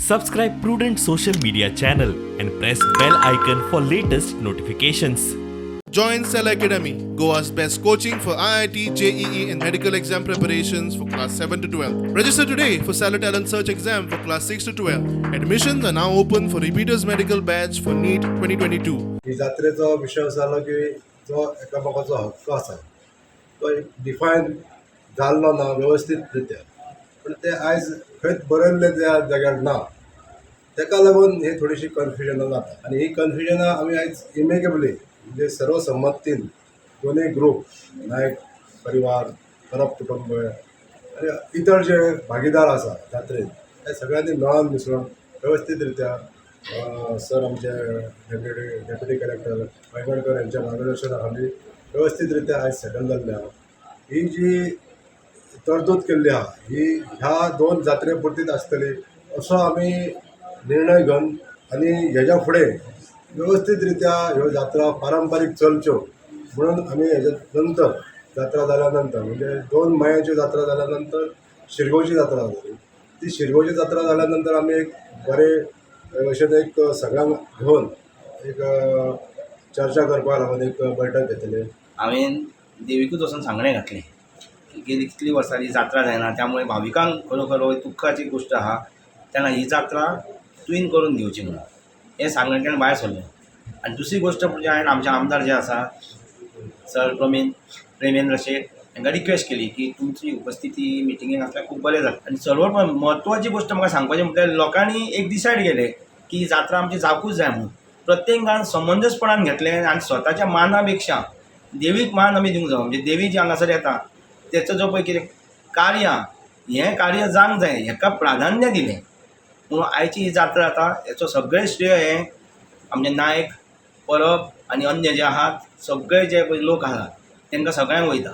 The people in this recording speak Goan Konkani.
Subscribe Prudent Social Media channel and press bell icon for latest notifications. Join Cell Academy, Goa's best coaching for IIT, JEE, and medical exam preparations for class 7 to 12. Register today for Stellar Talent Search exam for class 6 to 12. Admissions are now open for repeaters medical batch for NEET 2022. ही जात्रेचो विशय असो जालो की जो एकामेकाचो हक्क आसा तो डिफायन जाल्लो ना वेवस्थीत रित्या, पूण तें आयज खंयच बरयल्लें त्या जाग्यार ना. ताका लागून ही थोडीशी कन्फ्युजनां जाता आनी ही कन्फ्युजनां आमी आयज इमेकेबली, म्हणजे सर्वसम्मतीन दोनूय ग्रूप, नायक परिवार, परब कुटुंब आनी इतर जे भागीदार आसा जात्रेन, ते सगळ्यांनी मेळोन मिसळून वेवस्थीत रित्या सर, आमचे डेप्युटी कलेक्टर वायंगणकर यांच्या मार्गदर्शना खाली वेवस्थीत रित्या आयज सेटल जाल्लें आहा. ही जी तरतूद केल्ली आहा, ही ह्या दोन जात्रे पुरतीच आसतली असो आमी निर्णय घेवन आनी हेज्या फुडें वेवस्थीत रित्या ह्यो जात्रा पारंपारीक चलच्यो म्हणून आमी हेज्या नंतर, जात्रा जाल्या नंतर, म्हणजे 2 मयाची जात्रा जाल्या नंतर शिरगोवची जात्रा जातली. ती शिरगोवची जात्रा जाल्या नंतर आमी एक बरे भशेन एक सगळ्यांक घेवन एक चर्चा करपा लागून एक बैठक घेतले. हांवें देवीकूच वचून सांगणें घातलें की गेली कितलीं वर्सां ही जात्रा जायना, त्यामुळे भाविकांक खरोखर हो दुख्खाची गोश्ट आहा. तेन्ना ही जात्रा तुवें करून घेवची म्हणून हें सांगणें भायर सरलें. आनी दुसरी गोश्ट म्हणजे हांवें आमचे आमदार जे आसा, सर प्रमीन प्रेमेंद्र शेट, हांकां रिक्वेस्ट केली की तुमची उपस्थिती मिटिंगेक आसल्यार खूब बरें जाता. आनी सर्व म्हत्वाची गोश्ट म्हाका सांगपाची म्हटल्यार लोकांनी एक डिसायड केलें की ही जात्रा आमची जावकूच जाय म्हणून. प्रत्येकान समंजसपणान घेतलें आनी स्वताच्या माना पेक्षा देवीक मान आमी दिवंक जाय. म्हणजे देवी जी हांगासर येता, तेचो जो पळय कितें कार्य आहा, हें कार्य जावंक जाय, हेका प्राधान्य दिलें म्हणून आयची ही जात्रा जाता. हेचो सगळें श्रेय हें आमचे नायक, परब आनी अन्य जे आहात, सगळे जे पळय लोक आहात, तांकां सगळ्यांक वयता.